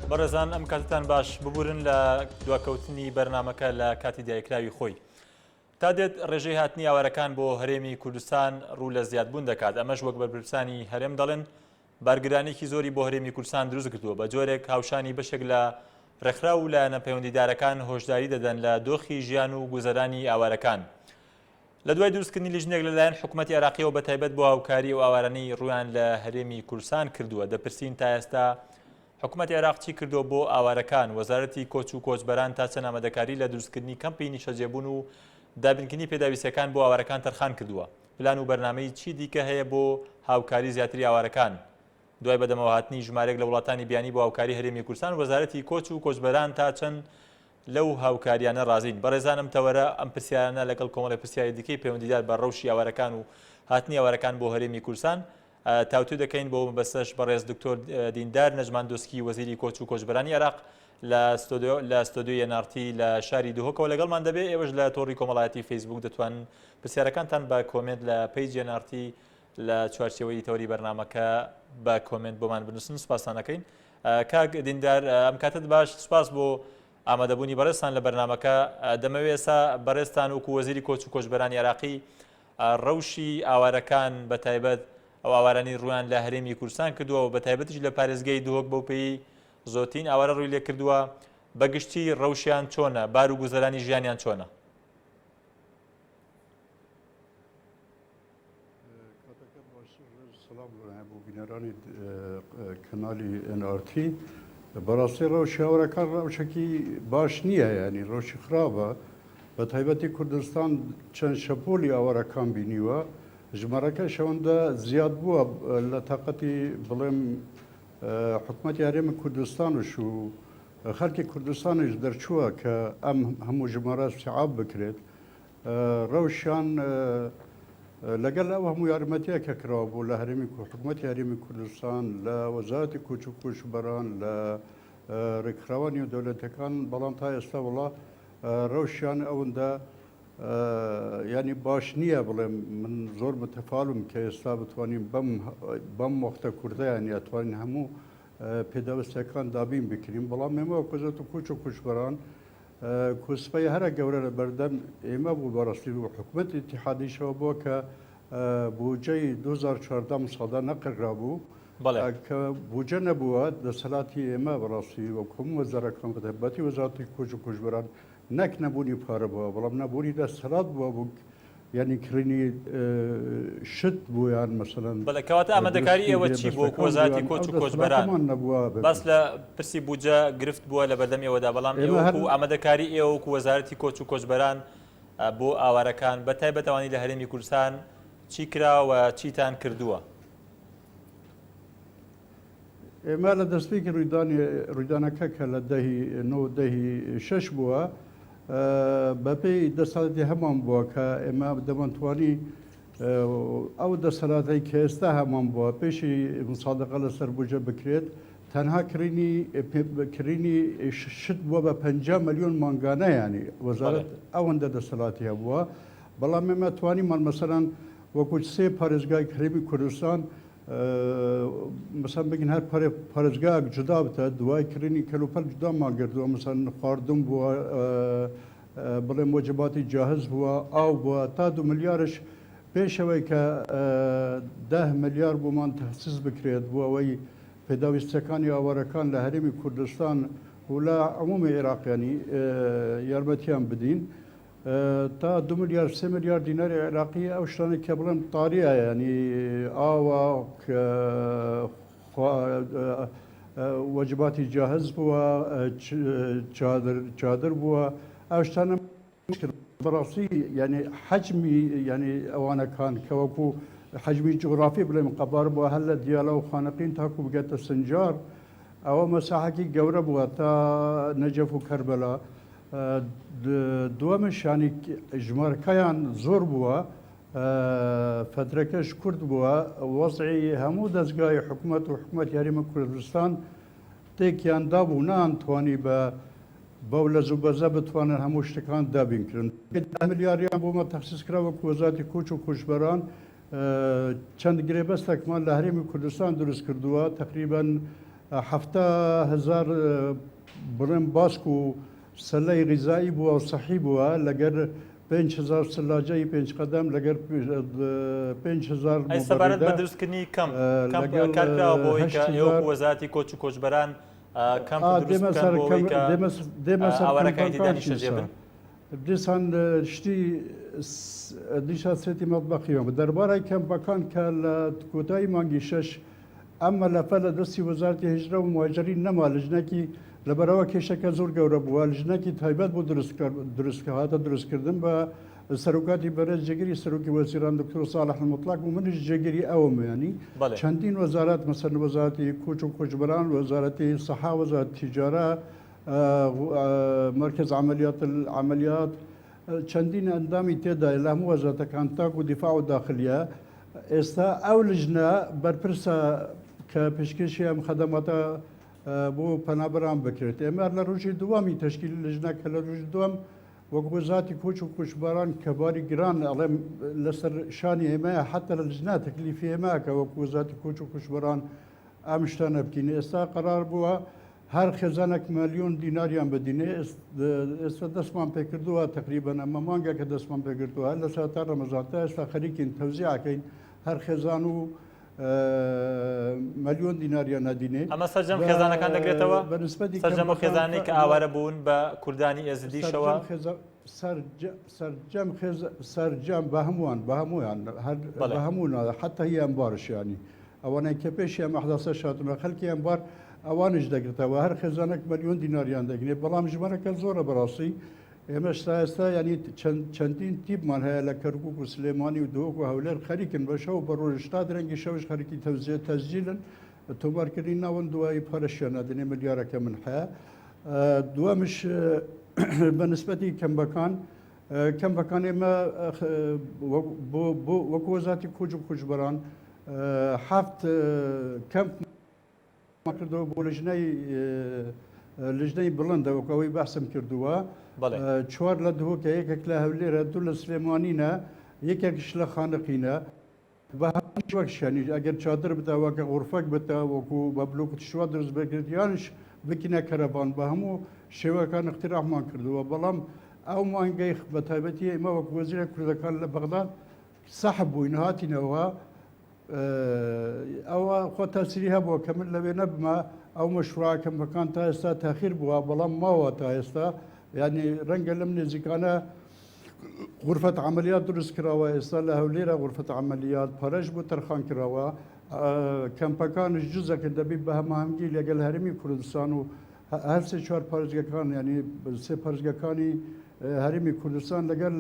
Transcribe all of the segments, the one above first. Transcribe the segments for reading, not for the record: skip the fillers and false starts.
بەڕێزان ئەم کاتتان باش ببورن لە دواکەوتنی بەرنمەکە لە کاتی دیاریکراوی خۆی. تا دێت ڕێژەی هاتنی ئاوارەکان بۆ هەرێمی کوردستان ڕوو لە زیادبوون دەکات ئەمەش وەک بەرپرسانی هەرێم دەڵێن بارگرانیەکی زۆری بۆ هەرێمی کوردستان دروست کردووە، بە جۆرێک هاوشانی بەشێک لە ڕێکخراو و لایەنە پەیوەندیدارەکان هۆشداری دەدەن لە دۆخی ژیان و گوزەرانی ئاوارەکان. لە دوای دروستکردنی لیژنەیەک لەلایەن حکومەتی عێراقیەوە بە تایبەت بۆ هاوکاری ئەو ئاوارانەی ڕوویان لە هەرێمی کوردستان کردووە، دەپرسین تا ئێستا حکومەتی عێراق چی کردووە بۆ ئاوارەکان؟ وەزارەتی کۆچ و کۆچبەران تا چەند ئامادەکاری لە دروستکردنی کەمپی نیشتەجێبوون و دابینکردنی پێداویستیەکان بۆ ئاوارەکان تەرخان کردووە؟ پلان و بەرنامەی چی دیکە هەیە بۆ هاوکاری زیاتری ئاوارەکان؟ دوای بەدەمەوەهاتنی ژمارەیەک لە وڵاتانی بیانی بۆ هاوکاری هەرێمی کوردستان، وەزارەتی کۆچ و کۆچبەران تا چەند لەو هاوکاریانە ڕازین؟ بەڕێزان ئەم تەوەرە، ئەم پرسیارانە لەگەڵ کۆمەڵێک پرسیاری دیکەی پەیوەندیدار بە ڕەوشی ئاوارەکان و هاتنی ئاوارەکان بۆ هەرێمی کوردستان تاوتوێ دەکەین. بۆ مەبەستەش بەڕێز دکتۆر دیندار نەجمان دۆسکی وەزیری کۆچ و کۆچبەرانی عێراق لە ستۆدیۆ لە ستۆدیۆی NRT لە شاری دهۆکەوە لەگەڵمان دەبێ. ئێوەش لە تۆڕی کۆمەڵایەتی فەیسبوک دەتوانن پرسیارەکانتان بە comment لە page ی NRT لە چوارچێوەی تەوەری بەرنامەکە بە comment بۆمان بنووسن سوپاستان ئەکەین. کاک دیندار ئەم کاتت باش، سوپاس بۆ ئامادەبوونی بەڕێزتان لە بەرنامەکە. دەمەوێت ئێستا بەڕێزتان وەکو وەزیری کۆچ و کۆچبەرانی عێراقی ڕەوشی ئاوارەکان بە تایبەت ئەو ئاوارانەی ڕوویان لە هەرێمی کوردستان کردووە و بە تایبەتیش لە پارێزگای دهۆک بەو پێی زۆرترین ئاوارە ڕووی لێکردووە بە گشتی ڕەوشیان چۆنە، بار و گوزەرانی ژیانیان چۆنە؟ کاتەکە باش سڵاو بۆ بینەرانی کەنالی NRT بەڕاستی ڕەوشی هاوڕەکان ڕەوشێکی باش نییە ینی ڕەوشی خراپە بە تایبەتی کوردستان چەند شەپۆلی ئاوارەکان بینیوە ژمارەکەش ئەوەندە زیاد بووە لە تاقەتی بڵێم حکومەتی هەرێمی کوردستانش و خەلکی کوردستانیش دەرچووە کە ئەم هەموو ژمارە استیعاب بکرێت ڕەوشیان لەگەل ئەو هەموو یارمەتیە کە کراوە بوو لە هەرێمی حکومەتی هەرێمی کوردستان لە وەزارەتی کۆچ و کۆچبەران لە ڕێکخراوە نێودەولەتەکان بەڵام تا ئێستا وڵا ڕەوشیان ئەوەندە ینی باش نییە بڵێم من زۆر متەفالم کە ئێستا بتوانین بەم بەم وەختە کوردیان ئەتوانین هەموو پێداویستیەکان دابین بکرین بەڵام ئێمە وەک وەزارەتی کۆچ و کۆچبەران کۆسپەی هەرە گەورە لە بەردەم ئێمە بوو بەڕاستی و حکومەتی ئیتیحادیشەوە بووە کە بودجەی 2014 مسادە نەکردرابوو کە بودجە نەبووە دەسەلاتی ئێمە بەڕاستی وەک هەموو وەزارەکان بەتایبەتی وەزارەتی کۆچ و کۆچبەران نەک نەبوونی پارە بووە بەڵام نەبوونی دەسەلات بووە بۆ یانی کڕینی شت بۆیان مەسەلەن. بەڵێ کەواتە ئامادەکاری دروستکردنی ئێوە چی بوو وەکو گرێبەستەکان وەزارەتی بۆیان کۆچ ئەو و کۆچبەران؟ دەسەلاتەمان نەبووە باس بەپێی. لە پرسی بودجە گرفت بووە لە بەردەم ئێوەدا بەڵام ئێوە ئێمە هەر. وەکو ئامادەکاری ئێوە وەکو وەزارەتی کۆچ و کۆچبەران بۆ ئاوارەکان بە تایبەت ئەوانەی لە هەرێمی کوردستان چی کرا و چیتان کردووە؟ ئێمە لە دەستپێکی ڕوویدانی ڕوویدانەکە کە لە دەهی نۆ دەهی شەش بووە بەپێی دەسەڵاتی هەمان بووە کە ئێمە دەمانتوانی ئەو دەسەلاتەی کە ئێستا هەمان بووە پێشی مسادقە لەسەر بودجە بکرێت تەنها کڕینی کڕینی شت بووە بە 50 ملیۆن مانگانە ینی وەزارەت ئەوەندە دەسەڵاتی هەبووە بەڵام ئێمە توانیمان مەسەلەن وەکو سێ پارێزگای هەرێمی کوردستان مەسەن بگین هەر پارێزگایەک جودا بتە دوای کڕینی کەلوپەل جودامان گردووە مەسەن خواردن بووە بڵێم وەجباتی جاهز بووە ئاو بووە تا دو ملیارش پێشەوەی کە ده ملیار بۆمان تەخسیس بکرێت بۆ ئەوەی پێداویستیەکانی ئاوارەکان لە هەرێمی کوردستان و لە عمومی عێراقیانی یارمەتیان بدین تا دو ملیار سێ ملیار دیناری عێراقی ئەو شتانەی کە بڵێم تاریە ینی ئاوە وەجباتی جاهز بووە چادر چادر بووە ئەو شتانە بەڕاستی ینی حەجمی ینی ئەوانەکان کە وەکو حەجمی جوگرافی بڵێم قەبار بووە هەر لە دیالە و خانەقین تاکو بگاتە سنجار ئەوە مەساحەکی گەورە بووە تا نەجەف و کەربەلا دووەمش یانی ژمارەکەیان زۆر بووە فەترەکەش کورت بووە وەزعی هەموو دەستگای حکومەت و حکومەت هەرێمی کوردستان تێکیان دابوو نانتوانی بە بەو لەز و بەزە بتوانن هەموو شتەکان دابین کرن ملیاریان بۆمە تەخسیس کرا وەکو وەزارەتی کۆچ و کۆچبەران چەند گرێبەستێکمان لە هەرێمی کوردستان دروست کردووە تقریبا. 70,000 بڵێم باسک و سەلەی غیزایی بووە و سەحی بووە لەگەر 5000 سلاجەی پێنج قەدەم لەگەر 5000 ئەی سەبارەت بە دروستکردنی کەمپ کەمپ کار کراوە بۆ ئەوەی کە ئێوە وەکو وەزارەتی کۆچ و کۆچبەران کەمپ دروست بکەن بۆ ئەوەی کە ئاوارەکانی تێدا نیشتەجێ بن؟ دیسان شتی دیسان سێتی مەتبەخیەوە دەربارەی کەمپەکان کە لە کۆتایی مانگی شەش ئەم مەلەفە لە دەستی وەزارەتی هیجرە و موهاجرین نەما لجنەکی لەبەرئەوە کێشەکە زۆر گەورە بووە لجنەکی تایبەت بۆ دروست هاتە دروستکردن بە سەرۆکاتی بەرێز جێگری سەرۆکی وەزیران دکتۆر ساڵح المطلق و منیش جێگری ئەوم ینی چەندین وەزارەت مەسەن وەزارەتی کۆچ و کۆچبەران وەزارەتی سەحا وەزارەتی تیجارە مرکز عملیات العملیات چەندین ئەندامی تێدایە لە هەموو وەزارەتەکان تاکو دیفاع و داخلیە ئێستا ئەو لجنە بەرپرسە کە پێشکێشی ئەم خەدەماتە بۆ پەنابەران بکرێت. ئێمە لە ڕۆژی دووەمی تەشکیلی لجنە کە لە ڕۆژی دووەم وەک وەزارەتی کۆچ و کۆچبەران کە باری گران ئەڵێم لەسەر شانی ئێمەیە حەتە لە لجنە تەکلیفی ئێمە کە وەک وەزارەتی کۆچ و کۆچبەران ئەم شتانە بکەین. ئێستا قەرار بووە هەر خێزانێک ملیۆن دیناریان بدینێ. ئێستا دەستمان پێکردووە تەقریبەن ئەمە مانگێکە دەستمان پێگرتووە هەر لە سەرەتا ڕەمەزان تا ئێستا خەریکین تەوزیعەکەین هەر خێزان و ملیۆن دیناریان نادینێ. ئەمە سەرجەم خێزانەکان دەگرێتەوە؟ سەرجەم ئەو خێزانەی کە ئاوارە بوون بە کوردانی ئێزدیشەوە؟ سەرجەم سەرجەم بە هەمووان بە هەموویان هەر بە هەموو حتا هی ئەنبارش ینی ئەوانەی کە پێشی ئەم ئەحداسە هاتوونە خەلکی ئەنبار ئەوانیش دەگرتەوە هەر خێزانێک ملیۆن دیناریان دەگرێت بەڵام ژمارەکە زۆرە بەڕاستی ئێمەش تا ئێستا ینی چەندین تیپمان هەیە لە کەرکک و سلێمانی و دهۆک و هەولێر خەریکن بە شەو بە ڕۆژ تا درەنگی شەوش خەریکی تەوزیع تەسجیلن تۆمارکردنی ناون دوایی پارەشیان نادەنێ ملیارەکە من هەیە دووەمش بە نسبەتی کەمبەکان کەمپەکان ئێمە وەکو وەزارەتی کۆچ و کۆچبەران حەفت کەمپ کردەوە بۆ لژنەی لژنەی بڵندە وەکو ئەوەی باسم کردووە چوار لە دهۆکە یەکێک لە هەولێرە دوو لە سلێمانینە یەکێکش لە خانەقینە بە هەموو شێوەک شیانیش ئەگەر چادر بتە وەکە غورفەک بتە وەکو بە بلۆک تشوا دروست بکرێت یانش بکینە کەرەڤان بە هەموو شێوەکان اقتراحمان کردووە بەڵام ئەو مانگەی بە تایبەتی ئێمە وەک وەزیرە کوردەکان لە بەغداد سەحب بووین هاتینەوە ئەوە خۆ تەسری هەبووە کە من لەوێ نەبمە ئەو مەشروعە کەمپەکان تا ئێستا تاخیر بووە بەڵام ماوە تا ئێستا یعنی ڕەنگە لەم نێزیکانە غورفەت عەمەلیات دروست کراوە، ئێستا لە هەولێرە غورفەت عەمەلیات پارەش بۆ تەرخان کراوە، کەمپەکانیش جزەکن دەبی بە هەماهەنگی لەگەل هەرێمی کوردستان و هەر سێ چوار پارێزگەکان یانی سێ پارێزگەکانی هەرێمی کوردستان لەگەل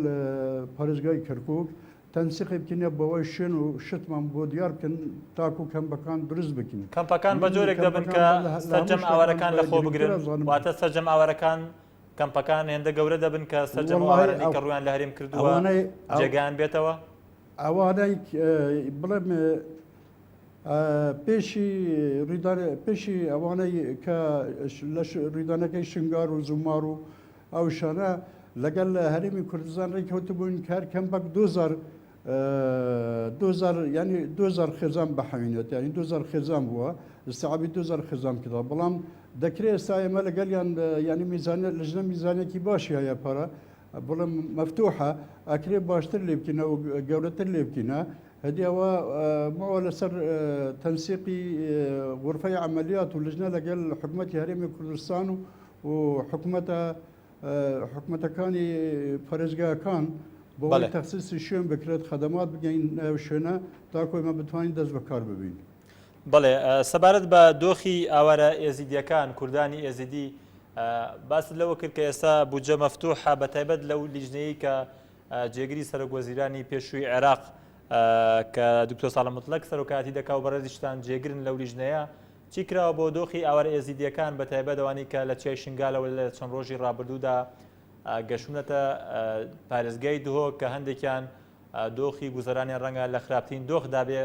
پارێزگای کەرکوک تەنسیقی بکەین بەوەی شوێن و شتمان بۆ دیار بکەن تاکو کەمپەکان دروست بکەین. کەمپەکان بە جۆرێک دەبن کە سەرجەم ئاوارەکان لەخۆ بگرن، واتە سەرجەم ئاوارەکان کەمپەکان هێندە گەورە دەبن کە سەرجەم ئەو ئاوارانەی کە ڕوویان لە هەرێم کردووە جێگایان بێتەوە؟ ئەوانەی بڵێم پێشی ڕوودان پێشی ئەوانەی کە لە ڕوودانەکەی شنگار و زومار و ئەو شانە لەگەڵ هەرێمی کوردستان ڕێککەوتبووین کار کەمپەک 2000 2000 یعنی 2000 خێزان بەحەوینێت یعنی 2000 خێزان بووە استیعابی 2000 خێزان کرا بەڵام دەکرێت ئێستا ئێمە لەگەڵیان یعنی میزانە لەژنە میزانێکی باشی هەیە پارە بڵێم مەفتوحە ئەکرێ باشتر لێ بکەینە و گەورەتر لێ بکەینە هەدی ئەوە ماوە لەسەر تەنسیقی غرفەی عملیات و لجنە لەگەل حکومەتی هەرێمی کوردستان و و حکومەتە حکومەتەکانی پارێزگاکان بۆ ئەوەی تەخسیسی شوێن بکرێت خەدەمات بگەین ئەو شوێنە تاکو ئێمە بتوانین دەست بەکار ببین. بەڵێ سەبارەت بە دۆخی ئاوارە ئێزیدیەکان کوردانی ئێزیدی باست لەوە کرد کە ئێستا بودجە مەفتوحە بە تایبەت لەو لیژنەیە کە جێگری سەرۆک وەزیرانی پێشووی عێراق کە دکتۆر ساڵح موتڵەگ سەرۆکایەتی دەکا و بەڕێزیشتان جێگرن لەو لیژنەیە چی کراوە بۆ دۆخی ئاوارە ئێزیدییەکان بە تایبەت ئەوانەی کە لە چیای شنگالەوە لە چەند ڕۆژی ڕابردوودا گەشتونەتە پارێزگای دهۆک کە هەندێکیان دۆخی گوزەرانیان ڕەنگە لە خراپترین دۆخدا بێ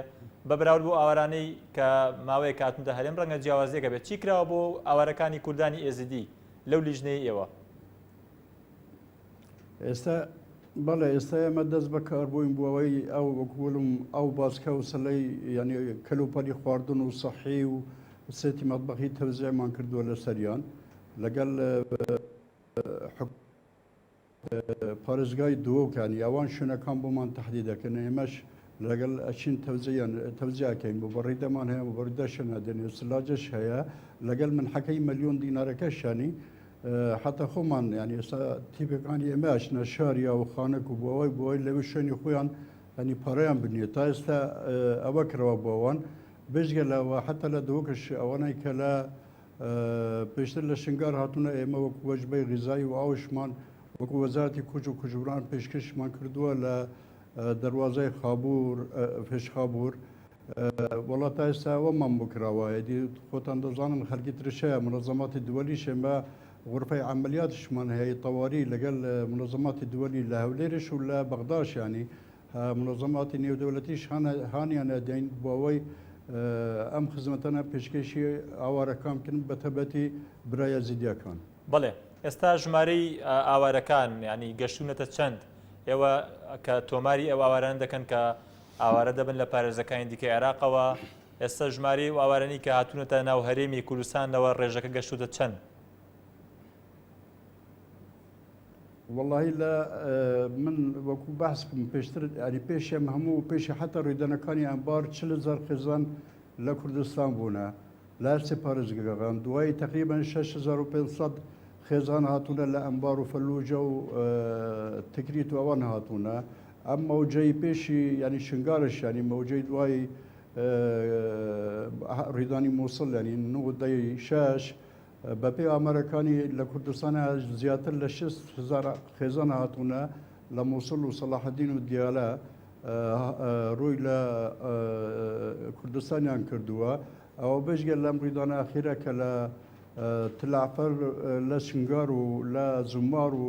بە بەراورد بۆ ئاوارانەی کە ماوەیەک هاتوونەتە هەرێم ڕەنگە جیاوازیەکە بێت چی کراوە بۆ ئاوارەکانی کوردانی ئێزیدی لەو لیژنەی ئێوە؟ ئێستا بەڵێ ئێستا ئێمە دەست بە کار بووین بۆ ئەوەی ئەو وەکو وڵم ئەو باسکە و سەلەی یعنی کەلوپەلی خواردن و سەحی و سێتی مەتبەخی تەوزیعمان کردووە لەسەریان لەگەڵ پارێزگای دهۆک یانی ئەوان شوێنەکان بۆمان تەحدید دەکەن ئێمەش لەگەڵ ئەچین تەوزیعیان تەوزیع ئەکەین موبەڕیدەمان هەیە موبەڕیدەشیان ئەدەنێ سلاجەش هەیە لەگەڵ منحەکەی ملیۆن دینارەکەشیانی حتا خۆمان یانی ئێستا تیپەکانی ئێمە ئەچنە شاریا و خانەک و بۆ ئەوەی لەوێ شوێنی خۆیان ینی پارەیان بنیە تا ئێستا ئەوە کراوە بۆ ئەوان بێجگە لەوە حتا لە دهۆکش ئەوانەی کە لە پێشتر لە شنگار هاتوونە ئێمە وەکو وەجبەی غیزایی و ئاوشمان وەکو وەزارەتی کۆچ و کۆچبران پێشکەشمان کردووە لە دەروازەی خابوور فێشخابوور وەڵا تا ئێستا ئەوەمان بۆ کراوە ئێدی خۆتان دەزانن خەلکی ترش هەیە منەزەماتی دوەلیش ئێمە غورفەی عەمەلیاتیشمان هەیە تەواری لەگەل منەزەماتی دوەلی لە هەولێرش و لە بەغداش یانی منەزەماتی نێودەولەتیش هانیان ئەدەین بۆ ئەوەی ئەم خزمەتانە پێشکێشی ئاوارەکان بکەن بەتەبەتی برا یەزیدیەکان. بەڵێ ئێستا ژمارەی ئاوارەکان یانی گەشتونەتە چەند؟ ئێوە کە تۆماری ئەو ئاوارانە دەکەن کە ئاوارە دەبن لە پارێزەکانی دیکەی عێراقەوە، ئێستا ژمارەی ئەو ئاوارانەی کە هاتوونەتە ناو هەرێمی کوردستانەوە ڕێژەکە گەشتووتە چەند؟ وەڵاهی لە من وەکو بەحس بکەم پێشتر ینی پێشێم هەموو پێشی حتا ڕوویدانەکانی ئەنبار 40 هەزار خێزان لە کوردستان بوونە لە هەرسێ پارێزگەکان دوایی تقریبا 6500 خێزان هاتوونە لە ئەنبار و فەلوجە و تکریت و ئەوان هاتوونە ئەم مەوجەی پێشی ینی شنگارش ینی مەوجەی دوای ڕوویدانی مووسڵ ینی نۆدەی شەش بەپێی ئامارەکانی لە کوردستان زیاتر لە 6 هەزار خێزان هاتوونە لە مووسڵ و سەڵاحەدین و دیالە ڕووی لە کوردستانیان کردووە ئەوە بێجگە لەم ڕوویدانە ئەخیرە کە لە تلعفەر لە شنگار و لە زومار و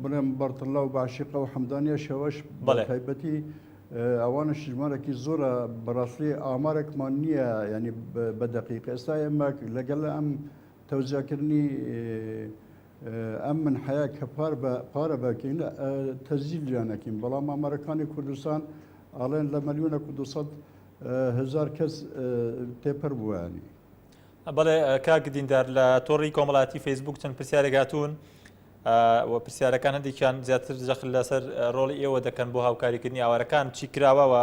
بڵێم بەرتڵە و باشیقە و حەمدانیە شەوەش بە تایبەتی ئەوانش ژمارەکی زۆرە بەڕاستی ئامارێکمان نییە ینی بە دقیق ئێستا ئێمە لەگەڵ ئەم تەوزیعکردنی ئەم من حەیە کە پار بە پارە بەکەین تەزیلیان نەکەین بەڵام ئامارەکانی کوردستان ئاڵێن لە ملیۆنە و 200 هەزار کەس تێپەر بووە ینی. بەڵێ کاک دیندار لە تۆڕی کۆمەڵاتی فەیسبوک چەند پرسیارێک هاتوون و پرسیارەکان هەندێکیان زیاتر جەخت لەسەر ڕۆڵی ئێوە دەکەن بۆ هاوکاریکردنی ئاوارەکان چی کراوە و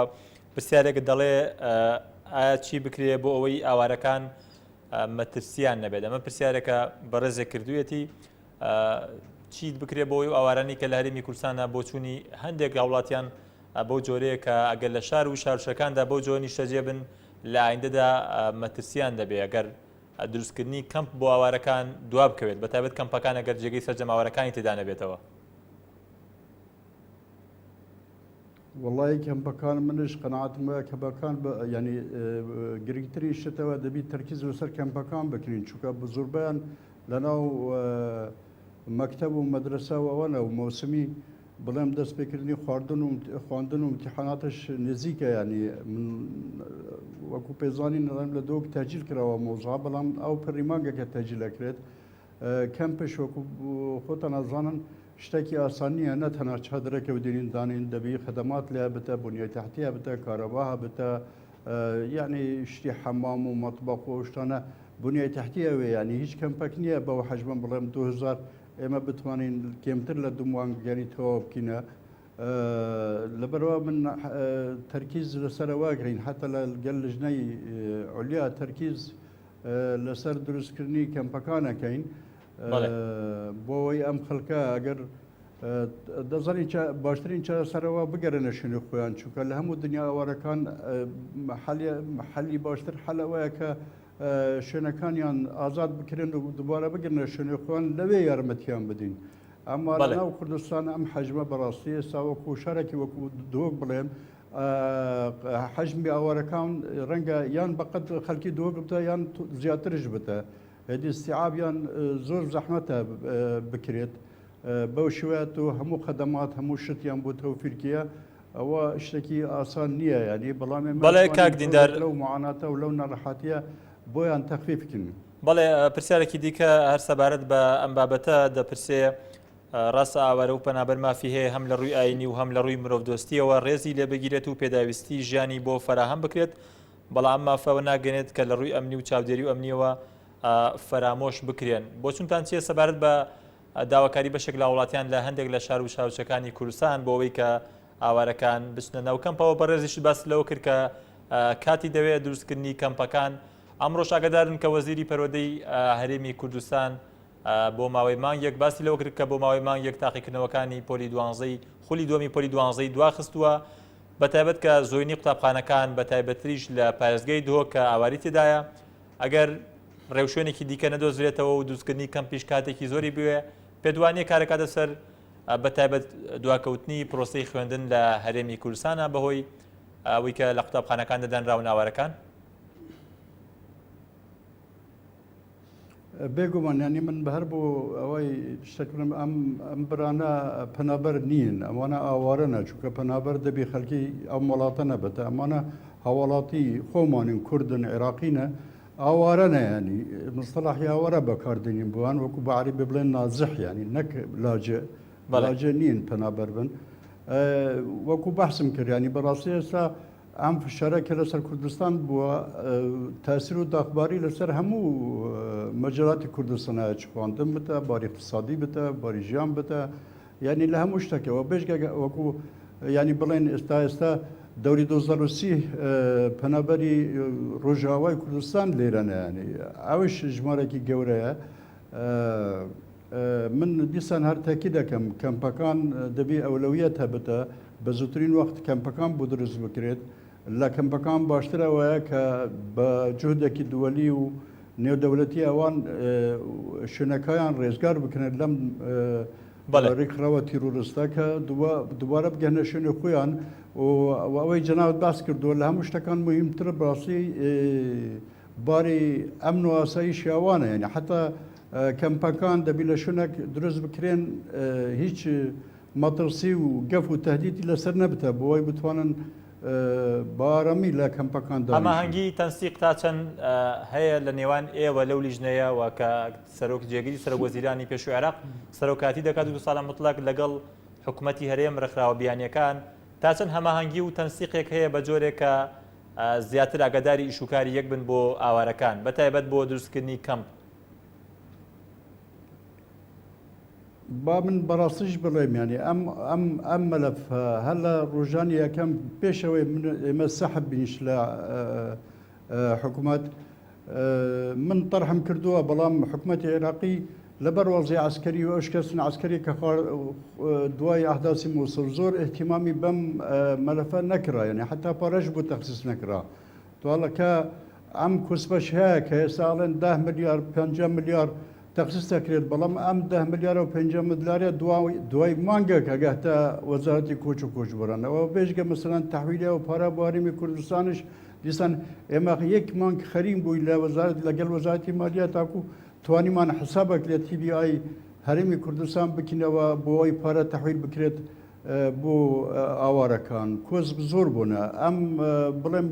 پرسیارێک دەڵێ ئایا چی بکرێ بۆ ئەوەی ئاوارەکان مەترسیان نەبێت ئەمە پرسیارێکە بەڕێزێک کردوویەتی چیت بکرێ بۆی ئاوارانی کە لە هەرێمی کوردستانە بۆچوونی هەندێک هاوڵاتیان بەو جۆرەیە کە ئەگەر لە شار و شارشەکاندا بەو جۆرە نیشتەجێ بن لە ئایندەدا مەترسیان دەبێ ئەگەر دروستکردنی کەمپ بۆ ئاوارەکان دوا بکەوێت بەتایبەت کەمپەکان ئەگەر جێگەی سەرجەم ئاوارەکانی تێدا نەبێتەوە. وەڵایی کەمپەکان منش قەناعەتم وایە کەمپەکان ینی گرنگترین شتەوە دەبی تەرکیز لەسەر کەمپەکان بکرین چونکە زۆربەیان لەناو مەکتەب و مەدرەسە و ئەوەنە و مەوسمی بڵێم دەست پێکردنی خواردن و خواندن و امتحاناتش نزیکە ینی من وەکو پێزانین نەڵێم لە دۆک تەجیل کراوە مۆزا بەڵام ئەو پڕی مانگەکە تەجیل ئەکرێت کەمپش وەکو خۆتان ئەزانن شتێکی ئاسان نییە نە تەنها چادرەکە و دێنین دانین دەبی خدمات لێ بتە بنیای تحتیە بتە کارەبا هەبتە یعنی شتی حەمام و مەطبەق و شتانە بنیای تحتیە وێ یعنی هیچ کەمپەک نییە بەو حەجمە بڵێم 2000 ئێمە بتوانین کێمتر لە دوو مانگ یعنی تەواو بکینە لەبەرەوە من تەرکیز لەسەرەوە گرین حتا لە گەل لژنەی عولیا تەرکیز لەسەر دروستکردنی کەمپەکان ئەکەین بۆ ئەوەی ئەم خەڵکە ئەگەر دەزانین باشترین چارەسەرەوە بگەرێنە شوێنی خۆیان چونکە لە هەموو دنیا ئاوارەکان حەلی باشتر حەلەوەیە کە شوێنەکانیان ئازاد بکرێن و دووبارە بگرنە شوێنی خۆیان لەوێ یارمەتیان بدەین ئەمما لەناو کوردستان ئەم حەجمە بەڕاستی ئێستا وەکو شارێکی وەکو دهۆک بڵێم حەجمی ئاوارەکان ڕەنگە یان بەقەد خەلکی دهۆک بتە یان زیاترش بتە ئێدی استیعابیان زۆر زەحمەتە بکرێت بەو شێوەیە تۆ هەموو خەدەمات هەموو شتیان بۆ تەوفیرکیە ئەوە شتێکی ئاسان نییە ینی بەڵام ئێمە بەڵێ کاک دیندار لەو معاناتە و لەو ناڕەحەتیە بۆیان تەخفیف بکەین. بەڵێ پرسیارێکی دیکە هەر سەبارەت بە ئەم بابەتە دەپرسێ ڕاستە ئاوارە و پەنابەر مافی هەیە هەم لە ڕووی ئاینی و هەم لە ڕووی مرۆڤدۆستیەوە ڕێزی لێ بگیرێت و پێداویستی ژیانی بۆ فەراهەم بکرێت. بەڵام ئەم مافە ئەوە ناگەێنێت کە لە ڕووی ئەمنی و چاودێری و ئەمنیەوە فەرامۆش بکرێن. بۆچونتان چییە سەبارەت بە داواکاری بەشێک لە هاوڵاتیان لە هەندێک لە شار و شارۆچکەکانی کوردستان بۆ ئەوەی کە ئاوارەکان بچنە ناو کەمپەوە؟ بەڕێزیشت باست لەوە کرد کە کاتی دەوێت دروستکردنی کەمپەکان. ئەمڕۆش ئاگادارن کە وەزیری پەروەردەی هەرێمی کوردستان بۆ ماوەی مانگێک باسی لەوە کرد کە بۆ ماوەی مانگێک تاقیکردنەوەکانی پۆلی دوانزەی خولی دووەمی پۆلی دوانزەی دواخستووە بەتایبەت کە زۆینی قوتابخانەکان بەتایبەتریش لە پارێزگەی دهۆک کە ئاواری تێدایە ئەگەر ڕێوشوێنێکی دیکە نەدۆزرێتەوە و دروستکردنی کەمپیش کاتێکی زۆری بوێ پێت وانییە کارەکاتە سەر بەتایبەت دواکەوتنی پرۆسەی خوێندن لە هەرێمی کوردستانە بەهۆی ئەوەی کە لە قوتابخانەکان دەدانراون ئاوارەکان؟ بێگومان یانی من هەر بۆ ئەوەی شتێک بڵێم ئەم ئەم برانە پەنابەر نین ئەوانە ئاوارەنە چونکە پەنابەر دەبی خەڵکی ئەم وڵاتە نەبێتە ئەمانە هاوڵاتی خۆمانین کوردن عێراقینە ئاوارەنە ینی مستەلاحی ئاوارە بەکاردێنین بۆیان وەکو بە عەرەبی بڵێن نازح ینی نەک لاجئ لاجئ نین پەنابەر بن وەکو بەحسم کرد ینی بەڕاستی ئێستا ئەم فشارە کە لەسەر کوردستان بووە تاسیر و داخباری لەسەر هەموو مەجەلاتی کوردستان هەیە چ خواندن بتە باری اقتصادی بتە باری ژیان بتە یعنی لە هەموو شتێکەوە بێژگە وەکو یعنی بڵێن ئێستا ئێستا دەوری 2030 پەنابەری ڕۆژاوای کوردستان لێرەنە ینی ئەوش ژمارێکی گەورەیە من دیسان هەر تەکی دەکەم کەمپەکان دەبی ئەولەویەت هەبتە بە زووترین وەخت کەمپەکان بۆ دروست بکرێت لە کەمپەکان باشتر ئەوەیە کە بە جوهدێکی دووەلی و نێودەولەتی ئەوان شوێنەکەیان ڕێزگار بکرێت لەم ڕێکخراوە تیرۆرستە کە دووبارە بگەنە شوێنی خۆیان و ئەوەی جەنابت باس کردووە لە هەموو شتەکان مهمترە بەڕاستی باری ئەمن و ئاسایشی ئەوانە یعنی حتا کەمپەکان دەبی لە شوێنێک دروست بکرێن هیچ مەترسی و گەف و تهدیدی لەسەر نەبتە بۆی بتوانن بە ئارامی لە کەمپەکان دانیشن. هەماهەنگی تەنسیق تا چەند هەیە لە نێوان ئێوە لەو لیژنەیە و کە سەرۆک جێگری سەرۆک وەزیرانی پێشووی عێراق سەرۆکاتی دەکات و ساڵە موتڵەق لەگەڵ حکومەتی هەرێم ڕێکخراوە بیانیەکان تا چەند هەماهەنگی و تەنسیقێک هەیە بە جۆرێک کە زیاتر ئاگاداری ئیشوکاری یەک بن بۆ ئاوارەکان بە تایبەت بۆ دروستکردنی کەمپ؟ با من بەڕاستیش بڵێم یانی ئەم ئەم ئەم مەلەفە هەر لە ڕۆژانی یەکەم پێشەوەی من ئێمە سەحب بینش لە حکوومەت من طرحم کردووە بەڵام حکوومەتی عێراقی لەبەر وەزی عسکەری و ئەو شکستن عسکەری کە دوای ئەحداسی مووسڵ زۆر اهتمامی بەم مەلەفە نەکرا یعنی حتا پارەش بۆ تەخسیس نەکرا تواڵەکە ئەم کوسپەش هەیە کە ئێستا ئەڵێن ده ملیار 5 ملیار تەخسیس دەکرێت، بەڵام ئەم دە ملیارە و پێنج ملیارە دوای مانگێک ئەگاتە وەزارەتی کۆچ و کۆچبەران. ئەوە بێجگە مەسەلەن تەحویلی ئەو پارە بۆ هەرێمی کوردستانیش دیسان ئێمە یەک مانگ خەریک بووین لە وەزارەت لەگەڵ وەزارەتی مالیە تاکو توانیمان حسابێک لە TBI هەرێمی کوردستان بکینەوە بۆ ئەوەی پارە تەحویل بکرێت بۆ ئاوارەکان کۆسپ زۆر بوونە ئەم بڵێم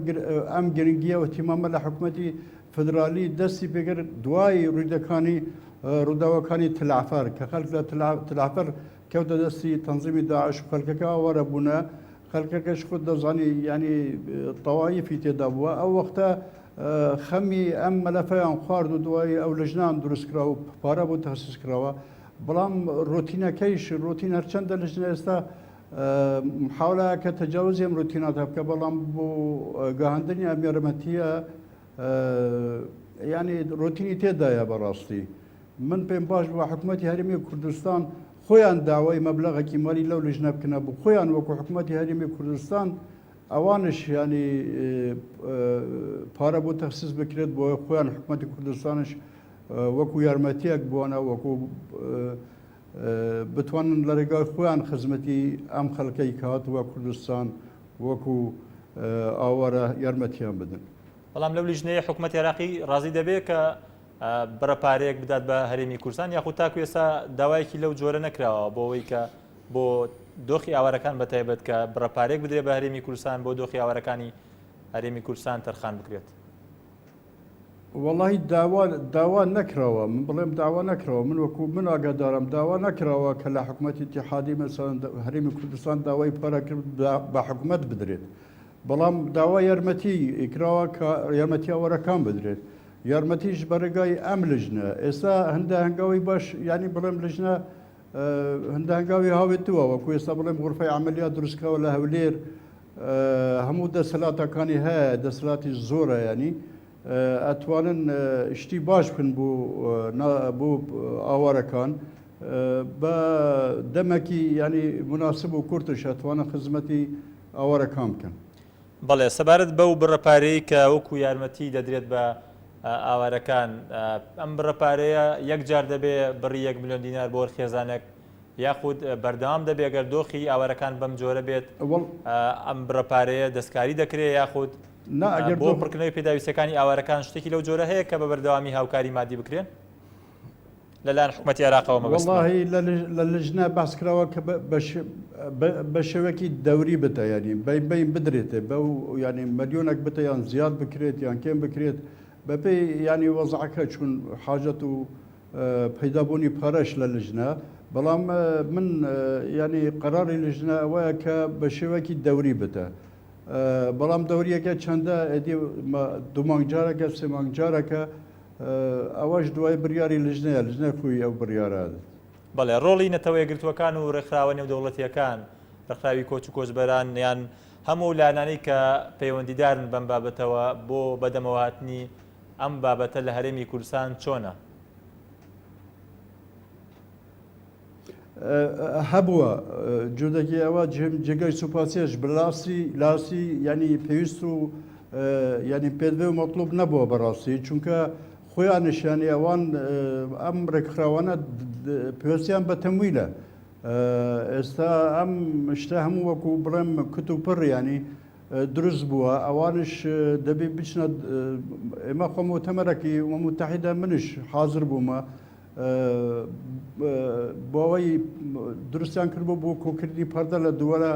ئەم گرنگیە و اهتمامە لە حکومەتی فدرالی دەستی پێکرد دوای ڕوویدەکانی ڕووداوەکانی تلعفەر کە خەڵک لە تلعفەر کەوتە دەستی تەنزیمی داعش و خەڵکەکە ئاوارە بوونە خەڵکەکەش خۆت دەزانی ینی تەوایفی تێدا بووە ئەو وەختە خەمی ئەم مەلەفەیان خوارد و دوای ئەو لەژنان دروستکرا و پارە بۆ تەخسیس کراوە بەڵام ڕۆتینەکەیش ڕۆتین هەرچەندە لەژنە ئێستا محاولە کە تەجاوزی ئەم ڕۆتیناتە بکە بەڵام بۆ گەهاندنی ئەم یارمەتیە ینی ڕۆتینی تێدایە بەڕاستی من پێم باش بووە حکوومەتی هەرێمی کوردستان خۆیان داوای مەبلەغێکی مالی لەو لژنە بکنە بوو خۆیان وەکو حکوومەتی هەرێمی کوردستان ئەوانش ینی پارە بۆ تەخسیس بکرێت بۆ خۆیان حکوومەتی کوردستانش وەکو یارمەتیەک بۆنە وەکو بتوانن لە ڕێگای خۆیان خزمەتی ئەم خەڵکەی کە هاتووە کوردستان وەکو ئاوارە یارمەتیان بدەن. بەڵام لەو لیژنەیە حکومەتی عێراقی ڕازی دەبێت کە بڕە پارەیەک بدات بە هەرێمی کوردستان یاخود تاکو ئێستا داوایەکی لەو جۆرە نەکراوە بۆ ئەوەی کە بۆ دۆخی ئاوارەکان بە تایبەت کە بڕە پارەیەک بدرێت بە هەرێمی کوردستان بۆ دۆخی ئاوارەکانی هەرێمی کوردستان تەرخان بکرێت؟ وەڵاهی داوا داوا نەکراوە من بڵێم داوا نەکراوە من وەکو من ئاگادارم داوا نەکراوە کە لە حکومەتی ئیتیحادی مەسەلەن هەرێمی کوردستان داوای پارە کرد بە حکومەت بدرێت. بەڵام داوای یارمەتی کراوە کە یارمەتی ئاوارەکان بدرێت یارمەتیش بە ڕێگای ئەم لژنە ئێستا هەندە هەنگاوی باش ینی بڵێم لژنە هەندە هەنگاوی هاوێتووە وەکو ئێستا بڵێم غرفەی عملیات دروستکراوە لە هەولێر هەموو دەسەلاتەکانی هەیە دەسەلاتی زۆرە ینی ئەتوانن شتی باش بکەن بۆ بۆ ئاوارەکان بە دەمەکی ینی مناسب و کورتش ئەتوانن خزمەتی ئاوارەکان بکەن. بەڵێ سەبارەت بەو بڕە پارەیەی کە وەکو یارمەتی دەدرێت بە ئاوارەکان ئەم بڕە پارەیە یەک جار دەبێ بڕی یەک ملیۆن دینار بۆ هەر خێزانێک یاخود بەردەوام دەبێ گەر دۆخی ئاوارەکان بەم جۆرە بێت ئەم بڕە پارەیە دەستکاری دەکرێ یاخود بۆ پڕکردنەوەی پێداویستیەکانی ئاوارەکان شتێکی لەو جۆرە هەیە کە بە بەردەوامی هاوکاری مادی بکرێن؟ لەلایەن حکومەتی عێراقەوە مەبەستمە. وەڵاهی لە لجنە باس کراوە کە بە شێوەکی دەوری بتە یانی بەین بەین بدرێتێ بەو یانی ملیۆنێک بتە یان زیاد بکرێت یان کێم بکرێت بەپێی یانی وەزعەکە چون حاجەت و پەیدابوونی پارەش لە لجنە بەڵام من یانی قەراری لجنە ئەوەیە کە بە شێوەکی دەوری بتە بەڵام دەوریەکە چەندە ئەدی دوو مانگ جارەکە سێ مانگ جارەکە ئەوەش دوای بریاری لجنەیە، لجنە خۆی ئەو بریارە ئەدات. بەڵێ، ڕۆڵی نەتەوە یەکگرتووەکان و ڕێکخراوە نێودەوڵەتییەکان، ڕێکخراوی کۆچ و کۆچبەران یان هەموو ئەو لایەنانەی کە پەیوەندیدارن بەم بابەتەوە بۆ بەدەمەوەهاتنی ئەم بابەتە لە هەرێمی کوردستان چۆنە؟ هەبووە جودەکی ئەوە جێگای سوپاسیش بەلاسی لاسی ینی پێویست و ینی پێدوێ و مەطلوب نەبووە بەڕاستی چونکە خۆیانشیانی ئەوان ئەم ڕێکخراوانە پێویستیان بە تەمویلە ئێستا ئەم شتە هەموو وەکو بڵێم کت و پڕ ینی دروست بووە ئەوانش دەبی بچنە ئێمە خۆم و تەمەرەکی ومتحیدە منش حاضر بوومە بۆ ئەوەی دروستیان کردبوو بۆ کۆکردنی پەردە لە دووەلە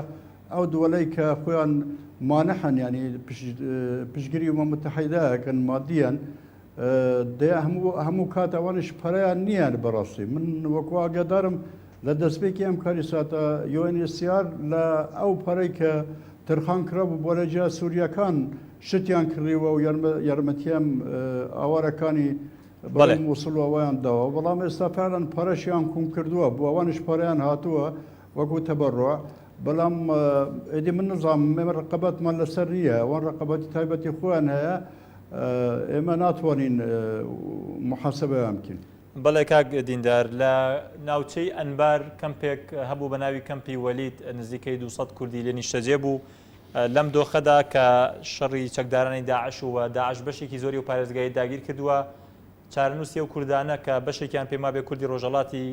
ئەو دووەلەی کە خۆیان مانحن ینی پشتگیری ومە متحیدەکەن مادیان دەیە هەموو هەموو کات ئەوانش پەرەیان نییە بەڕاستی من وەکو ئاگادارم لە دەستپێکی ئەم کاری ساتە UNHCR لە ئەو پەرەی کە ترخان کرابوو بۆ لە جیا سووریەکان شتیان کڕیوە و یارمەتیان ئاوارەکانی بەڵێ. بەڵێ موسڵ و ئەوەیان داوە بەڵام ئێستا فعلا پارەشیان کوم کردووە بۆ ئەوانش پارەیان هاتووە وەکو تەبەڕوع بەڵام ئێدی من نزانم ئێمە ڕقەبەتمان لەسەر نییە ئەوان ڕقەبەتی تایبەتی خۆیان هەیە ئێمە ناتوانین محاسبەیان بکەین. بەڵێ کاک دیندار، لە ناوچەی ئەنبار کەمپێک هەبوو بە ناوی کەمپی وەلید نزیکەی 200 کوردی لێ نیشتەجێ بوو، لەم دۆخەدا کە شەڕی چەکدارانی داعش و داعش بەشێکی زۆری ئەو پارێزگایەی داگیر کردووە، چارەنووسی ئەو کوردانە کە بەشێکیان پێم وابێ کوردی ڕۆژهەڵاتی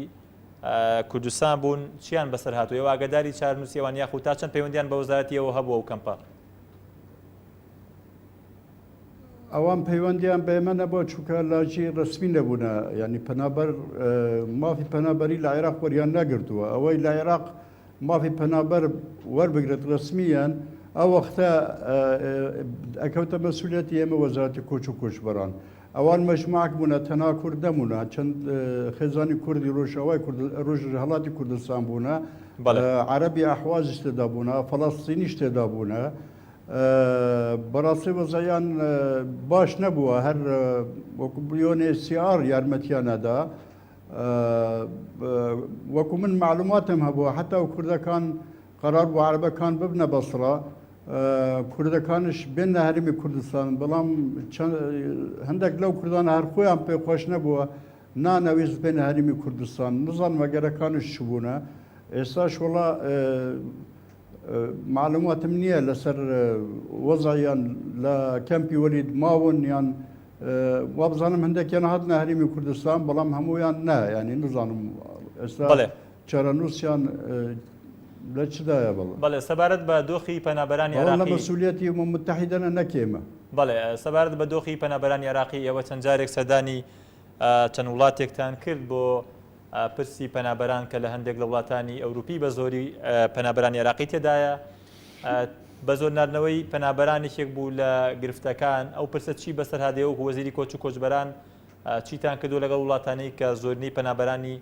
کوردستان بوون، چیان بەسەر هاتووە؟ ئێوە ئاگاداری چارەنووسی ئەوان یاخود تا چەند پەیوەندیان بە وەزارەتی ئەوە هەبووە ئەو کەمپە؟ ئەوان پەیوەندیان بە ئێمە نەبووە چونکە لاجی ڕەسمی نەبوونە یعنی پەنابەر مافی پەنابەری لە عێراق وەریان نەگرتووە ئەوەی لە عێراق مافی پەنابەر وەربگرێت ڕەسمییەن ئەو وەختە ئەکەوتە مەسولیەتی ئێمە وەزارەتی کۆچ و کۆچبەران ئەوان مەجموعەک بوونە تەنها کورد نەبوونە چەند خێزانی کوردی ڕۆژئاوای کورد ڕۆژهەڵاتی کوردستان بوونە عەرەبی ئەحوازیش تێدا بوونە فەڵەستینیش تێدا بوونە بەڕاستی وەزعیان باش نەبووە هەر وەکو UNHCR یارمەتیان نەدا وەکو من معلوماتم هەبووە حتا و کوردەکان قەرار بوو عەرەبەکان ببنە بەسڕە کوردەکانش بێنە هەرێمی کوردستان بەڵام هەندێک لەو کوردانە هەر خۆیان پێ خۆش نەبووە نانەویست بێنە هەرێمی کوردستان نزانم ئەگەرەکانش چ بوونە ئێستاش وڵا معلوماتم نییە لەسەر وەزعیان لە کەمپی وەلید ماون یان وابزانم هەندێکیان هاتنە هەرێمی کوردستان بەڵام هەموویان نا ینی نزانم ئێستا چارەنووسیان لە چدایە بەڵێ. بەڵێ سەبارەت بە دۆخی پەنابەرانی بەڵام لە عێراقی. مەسولیەتی ئومەم متحیدەنە نەک ئێمە. بەڵێ سەبارەت بە دۆخی پەنابەرانی عێراقی ئێوە چەند جارێک سەردانی چەند وڵاتێکتان کرد بۆ پرسی پەنابەران کە لە هەندێک لە وڵاتانی ئەوروپی بە زۆری پەنابەرانی عێراقی تێدایە بە زۆر ناردنەوەی پەنابەران یەکێک بوو لە گرفتەکان ئەو پرسە چی بەسەر هاتێ وەکو وەزیری کۆچ و کۆچبەران چیتان کردو لەگەڵ وڵاتانی کە زۆرینەی پەنابەرانی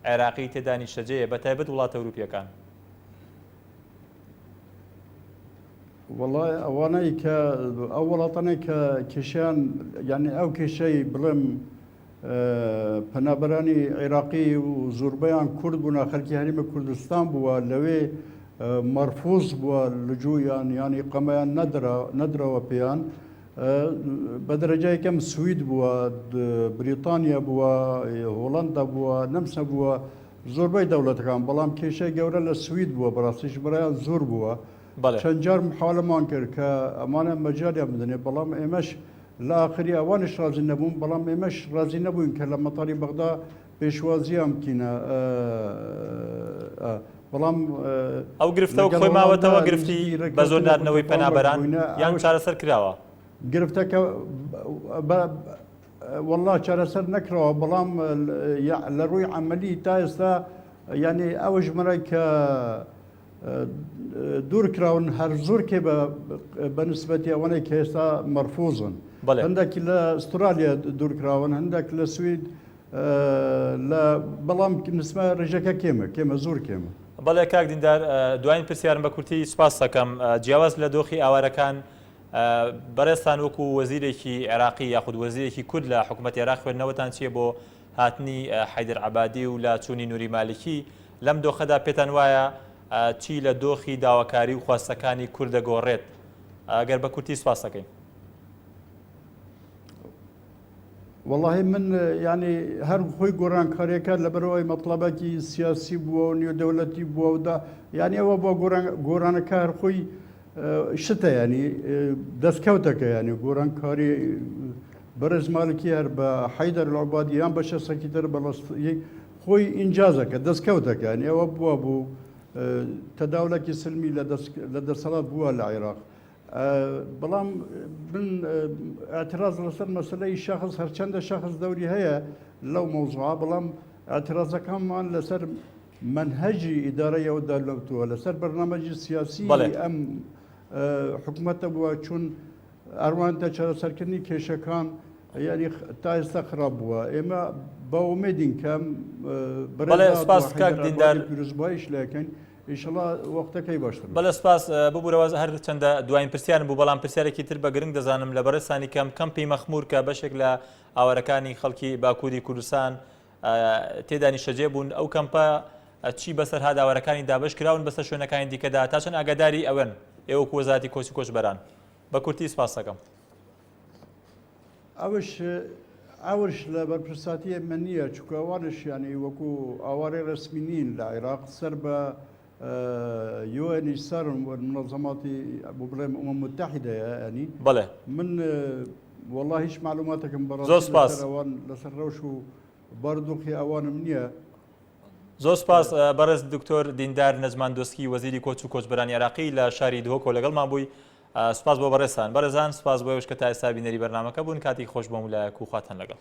عێراقی تێدا نیشتەجێیە بە تایبەت وڵاتە ئەوروپیەکان؟ وەڵا ئەوانەی کە ئەو وڵاتانەی کە کێشیان یعنی ئەو کێشەی بڵێم پەنابەرانی عێراقی و زۆربەیان کورد بوونە خەلکی هەرێمی کوردستان بووە لەوێ مەرفوز بووە لجویان یانی قەمەیان نەدراوە پێیان بە دەرەجە یەکەم سوید بووە بریتانیا بووە هۆڵندا بووە نەمسا بووە زۆربەی دەوڵەتەکان بەڵام کێشەی گەورە لە سوید بووە بەڕاستیش برایان زۆر بووە چەند جار محاولەمان کرد کە ئەمانە مەجالیان بدەنێ بەڵام ئێمەش لە ئاخری ئەوانش ڕازی نەبوون بەڵام ئێمەش ڕازی نەبووین کە لە مەتاری بەغدا پێشوازیان بکینە بەڵام ئەو گرفتە وەک خۆی ماوەتەوە گرفتی بە زۆر ناردنەوەی پەنابەران یان چارەسەر کراوە؟ گرفتەکە والله چارەسەر نەکراوە بەڵام لە ڕووی عملی تا ئێستا یعنی ئەو ژمارە کە دوور کراون هەر زۆر کێ بە نسبەتی ئەوانەی کە ئێستا مەرفوزن هەندێکی لە ئوسترالیا دوور کراون هەندێک لە سوید لە بەڵام نسمە ڕێژەکە کێمە کێمە زۆر کێمە. بەڵێ کاک دیندار دواین پرسیارم بە کورتی سوپاس دەکەم جیاواز لە دۆخی ئاوارەکان بەڕێزتان وەکو وەزیرێکی عێراقی یاخود وەزیرێکی کورد لە حکوومەتی عێراق خوێندنەوەتان چییە بۆ هاتنی حەیدەر عەبادی و لە چوونی نوری مالکی لەم دۆخەدا پێتان وایە چی لە دۆخی داواکاری و خواستەکانی کورد دەگۆڕێت ئەگەر بە کورتی سوپاس دەکەین. وەڵاهی من یانی هەر خۆی گۆڕانکاریەکە لەبەرئەوەی مەتڵەبەکی سیاسی بووە و نێودەولەتی بووە و دا یانی ئەوە بۆ گۆڕانەکە هەر خۆی شتە ینی دەستکەوتەکە ینی گۆڕانکاری بەڕێز مالکی هەر بە حەیدەر العبادی یان بە شەسەکی تر بەڵست خۆی ئینجازەکە دەستکەوتەکە ینی ئەوە بووە بوو تەداولەکی سلمی لە دەسەڵات بووە لە عێراق بەڵام من اعتراض لەسەر مەسلەی شخص هەرچەندە شخص دەوری هەیە لەو مەوزوعە بەڵام اعتراضەکانمان لەسەر منهجی ئیدارەی ئەو دەولەتووە لەسەر بەرنامەجی سیاسی ئەم حکوومەتە بووە چون ئەروانتە چارەسەرکردنی کێشەکان یعنی تا ئێستا خراپ بووە ئێمە بە ئومێدین کەم بەڵێ سپاس کاک دیندار پیرۆزبایش لەکەین ئیشەڵا وەختەکەی باشتر بێت. بەڵێ سوپاس، ببورە واز هەر چەندە دواین پرسیارم بوو بەڵام پرسیارێکی تر بە گرنگ دەزانم لە بەڕێزتانی کەم کەمپی مەخمور کە بەشێک لە ئاوارەکانی خەڵکی باکووری کوردستان تێدا نیشتەجێ بوون ئەو کەمپە چی بەسەر هات ئاوارەکانی دابەش کراون بەسەر شوێنەکانی دیکەدا تا چەند ئاگاداری ئەوەن ئێوە وەکو وەزارەتی کۆچ و کۆچبەران بە کورتی سوپاس دەکەم. ئەوش ئەوش لە بەرپرساتی ئێمە نییە چونکە ئەوانش یانی وەکو ئاوارەی ڕەسمی نین لە عێراق سەر بە یوئێنی سەرن و منەظەماتی بۆ بڵێم ئومم متحدەیە ینی بەڵێ من وەڵا هیچ معلوماتێکم بەڕاستی زۆر سپاس لەسەر ئەوان لەسەر ڕەوش و بارودۆخی ئەوانم نییە. زۆر سپاس بەڕێز دکتۆر دیندار نەجمان دۆسکی وەزیری کۆچ و کۆچبەرانی عێراقی لە شاری دهۆکەوە لەگەڵمان بووی سپاس بۆ بەڕێزتان بەڕێزان سپاس بۆ ئێوەش کە تا ئێستا بینەری بەرنامەکە بوون کاتێکی خۆش بۆ هەموو لایەک و خواتان لەگەڵ.